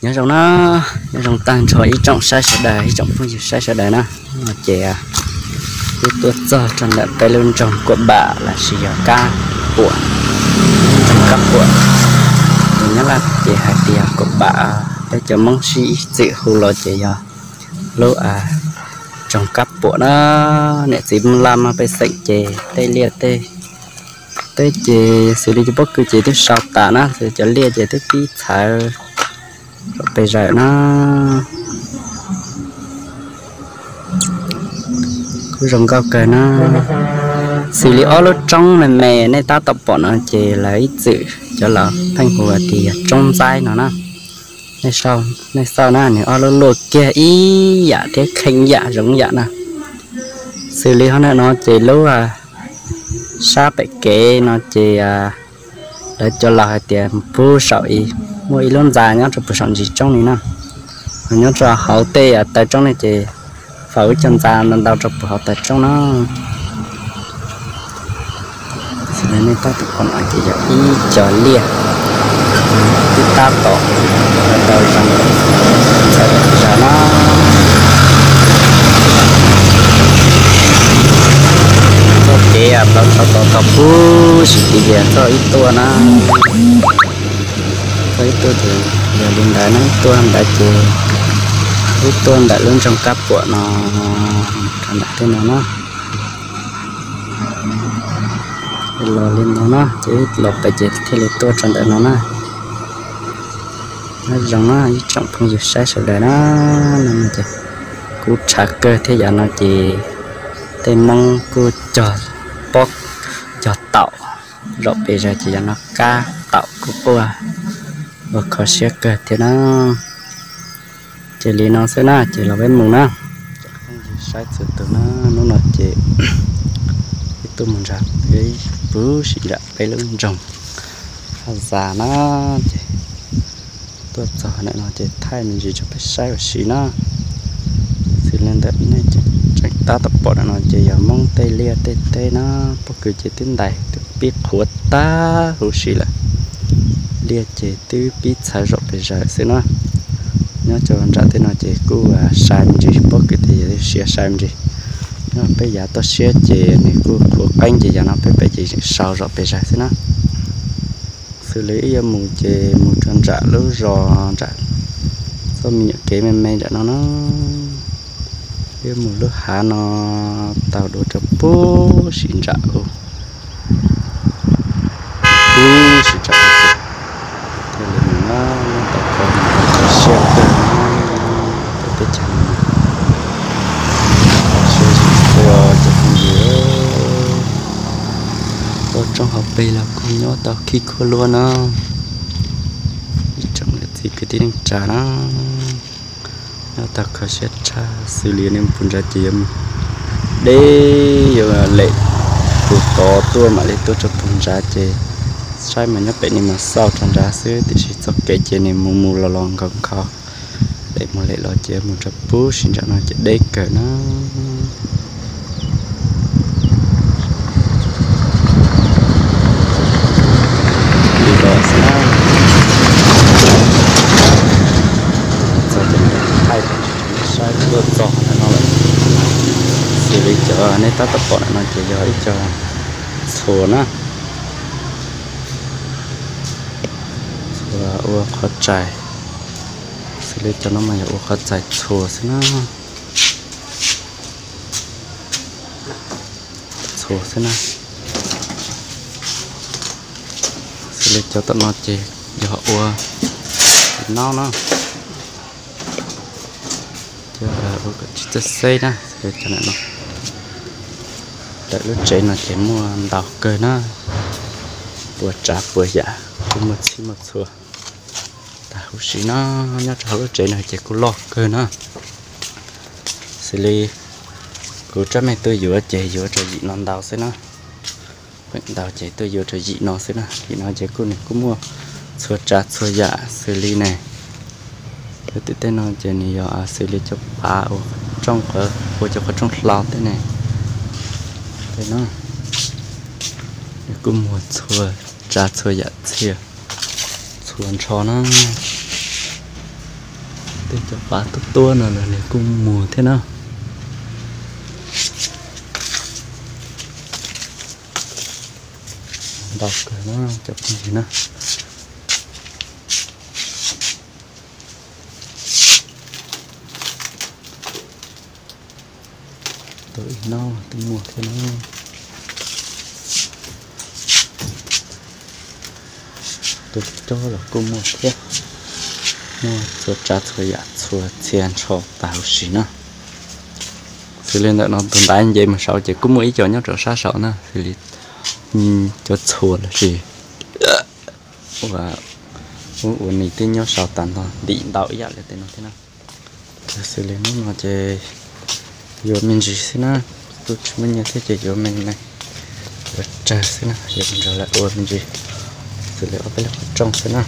Nyob zoo na, nyob zoo tag nrho ib tsoom saib sawv daws, ib tsoom phooj ywg saib sawv daws na. No ces twb tuaj txog rau ntawm peb lub nroog Kuam Pam los sis yog Kab Puam, nroog Kab Puam. Tus Nyab Laj ces hais tias Kuam Pam, peb cov Hmoob sib txwm hu los ces yog lub nroog Kab Puam na. Niam txiv Hmoob Laj muab peb xeem ces tej liaj tej teb ces xws li cov pob kws ces twb sau tas na, xws li cov liaj ces twb pib txhawv pes zawm na. Kuj zoo nkauj kawg na. Xws li ob lub roob me me nej tab tom pom no ces lawv ib txwm cov laus pheej hu tias yog roob ntxaib no na. Nej xauj na, nws ob lub luaj kiag ib yam thiab kheej yam zoo yam na. Xws li hov ntawm no ces lub sab pem kev no ces lawv cov laus hais tias puag saum, muaj ib lub ntxa nyob rau puag saum ntsis roob li na. Nyob rau hauv tej taw roob ne ces faus ib co ntxa ntau ntau rau puag hauv taw roob na. Xws li nej tab tom pom no ces yog ib co liaj twb tab tom ntau zoo ntxhawv zog na. Txoj kev plaws txog tod tod puag sim tis tias txoj ib tuaj na. Txoj ib tuaj ces yog li ntawd na, ib tuaj ntawd ces ib tuaj ntawm lub nroog Kab Puam no rau ntawm tej no na. Los li no na ces los pem ces thiaj li tuaj rau ntawm no na. Nyob zoo na ib tsoom phooj ywg saib sawv daws na, no ces kub tshav kawg thiab yav no ces tej Hmoob kuj cog pob cog taum zaum pes zaws ces yav no kab taum kuj quaj ua kho siab kawg thiab na. Ces li no xwb na ces los peb mus na. Cov phooj ywg saib txhua tus na, hnub no ces peb tuaj mus nrad peb puag sim nram peb lub nroog Haj Zas na, ces tuaj txog ntawm no ces thaij me ntsis rau peb saib ua si na. Xws li ntawm nej tseem tab tom pom ntawm no ces yog Hmoob tej liaj tej teb na, pob kws ces twb ntais twb pib qhuav tag huv si lawm. Liaj ces twb pib txhawv zaum pes zaws xwb na. Nyob rau nram tej no ces kuj sai me ntsis, pob kws tej yog siav sai me ntsis. Nyob peb yav toj siab ces nws kuj qhuav qeeb ces yav no peb pem ces sau zaum pes zaws xwb na. Xws li wb yuav mus ces mus rau nram lub zos nram txoj me nyuam kev me me nram no na. Wb mus lub hav no tau dua rau puag sim nram u, puag sim nram u. Thiaj li mus na, tau kho siab kawg tau teb chaws no. Siab tshua cov phooj ywg, toj roob hauv pes los kuj nyob tau khib khuab luab no. Ib tsoom niam txiv kwv tij neej tsa na, nyob tau kho siab tshaj. Xws li nej mus puag nrad ces yuav mus deb, yuav lem puag tod tuaj mam li tuaj rau puag nrad ces saib mas nyob pem nej mas xauj rau nrad xwb, tiam sis txoj kev ces nws mus mus los los nkaus nkhaus, lem mus lem los ces mus rau puag sim nram no ces deb kawg na. Li los xwb na. Txog ces thaij saib tuaj txog ntawm no lawm. Xws li cov nej tab tom pom ntawm no ces yog ib co txhuas na, txhuas ua qhov rais. Xws li cov no mas yog ua qhov rais txhuas xwb na. Txhuas xwb na. Xws li cov tom no ces yog ua naub na, ua kom tsis txawj xeb na. Xws li cov ntawm no, ntawm lub tsev no ces muaj ntau kawg na, puas tsav puas yam, kuj muaj txhij muaj txhua tag huv si na. Nyob rau hauv lub tsev no ces kuj loj kawg na. Xws li kuv tsab me tuaj yuav ces yuav rau yim no ntau xwb na. Pheej ntau ces tuaj yuav rau yim no xwb na. Yim no ces kuj nws kuj muaj txhua tsav txhua yam xws li ne. Lub tim tej no ces nws yog xws li cov pav ua rooj, ua cov qhov rooj hlau tej ne. Tej no nws kuj muaj txhua tsav txhua yam txhia txhua nrho na. Cov pav tuab tuab no los nws kuj muag thiab na. Ntau kawg na cov phooj ywg na. Tus ib no twb muaj thiab na. Tus cob los kuj muaj thiab. Muaj txhua tsav txhua yam txhua txhia ntsho tas huv si na. Xws li ntawm no tus ntaiv nce mus saud ces kuj muaj ib co nyob rau sab saud na, xws li cov txhuas los sis ua, ua nis twb nyob saud tag nrho ntim ntau ib yam li tej no thiab na. Xws li hnub no ces yuav me ntsis xwb na, kuj tsis muaj nyiaj thiab ces yuav me me, yuav tsawg xwb na, yuav nrog lawv ua me ntsis, xws li ob peb lub qhov rooj xwb na.